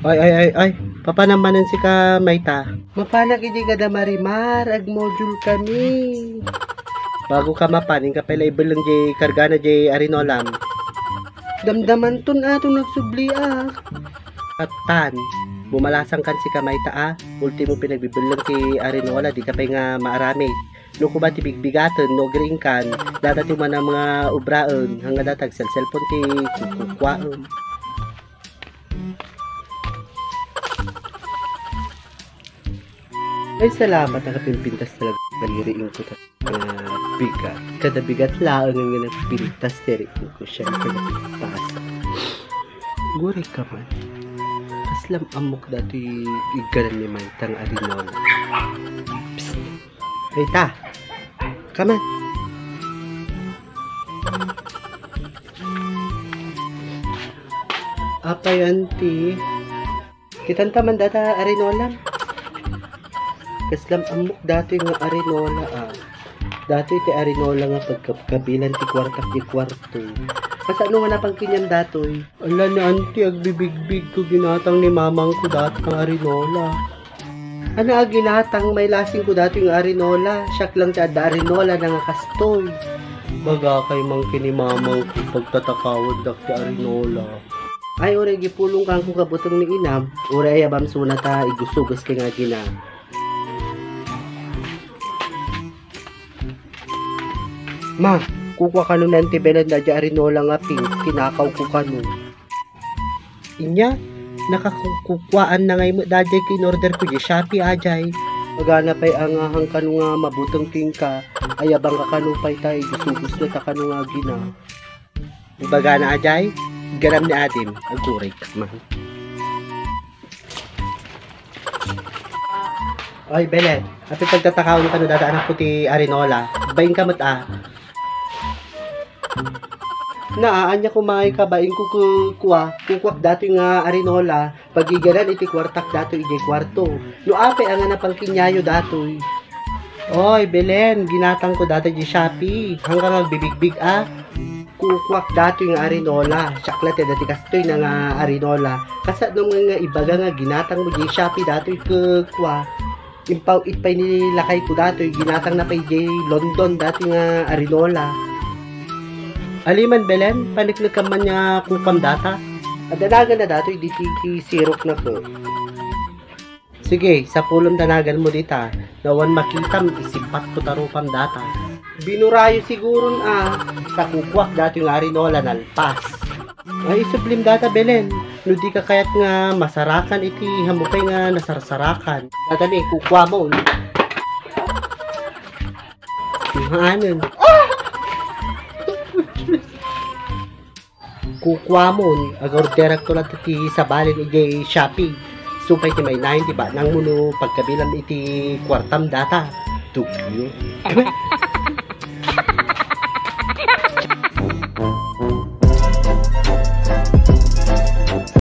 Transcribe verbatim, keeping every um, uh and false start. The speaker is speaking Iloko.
Ay, ay, ay, ay. Papanam manen sika, Mayta? Mapanak idi kada Marimar, agmodule kami. Bago ka mapan, inka pay la ibelleng jay kargana jay arinolam. Damdamanton ato nagsubliak. Atan, bumalasang kan sika, Mayta, a. Ultimo pinagbibelleng ti arinola, dika pay nga maaramid. No koma ti bigbigaten, no agriingkan, data ti umana nga obraen, hanga data agselselpon ti kukukuaem. Ay, salamat, nakapimpintas talaga. Nagiriing ko talaga nga bigat. Kada bigat laeng nga nagpintas ti riing ko, siyempre, napintas. Guray ka man. Kaslam ammok datoy igganan ni Mayta nga arinola. Psst! Mayta! Come on! Apay, auntie? Kitanta man data arinolam. Kaslam ammok datoy nga arinola, a. Datoy ti arinola nga pagkabkabilan ti kuartak ti kuarto. Kasano nga napan kaniam datoy? Ala ni auntie, agbibigbig ko, ginatang ni mamang ko datoy nga arinola. Ana a ginatang, mailasing ko datoy nga arinola. Siak lang ti adda arinola na nga kastoy. Baga kay man ken ni mamang ko pagtatakawandak ti arinola. Ay, uray gipulong kanko kabuteng ni inam, uray ayabam suna ta igusugas kay nga agina. Ma, kukua kano ni Auntie Belen daydiay arinola nga pink, kinakaw ko kano. Inya, nakakukuaan na ngay met daydiay ket in-order ko di Shopee, ajay. Pagana pay angahan kano nga mabuteng kenka, ayabang ka kano pay ta igusugus ta kano nga agina. Ibagana, ajay, ganam ni Adim, aguray ka man. Oy, Belen, apay pagtatakawan kano data anak ko ti arinola? Bain ka met, a. Naa, ania koma ngay ka bain ko kukua, kukuak datoy nga arinola, pagiganan iti kuartak datoy idiay kuarto. No apay a nga napan kaniayo datoy? Oy, Belen, ginatang ko datoy di Shopee. Hanggang agbibigbig, a. Kukuak datoy nga arinola. Siak la ti adda ti kastoy na nga arinola. Kasano nga, nga ibaga nga ginatang mo di Shopee datoy kukua. Impaw-it pay ni lakay ko datoy, ginatang na pay di London datoy nga arinola. Aliman, Belen, paneknekan man nga kukuam data. Adda nagan na datoy ditoy ti sirok na ko. Sige, sapulem danagan mo dita. Nawan makitam, isipat ko tarupam data. Binurayo siguron a, ta kukuak datoy nga arinola nalpas. Ay, isublim data, Belen. No di ka kayat nga masarakan iti hamupay nga nasarsarakan. Data ni, kukuamon. Maanen. Kukuamon, agorderak to latta ti sabali idiay Shopee. Isu pay ti mainayon ti banangmo no pagkabilam iti kuartam data. Tugyo.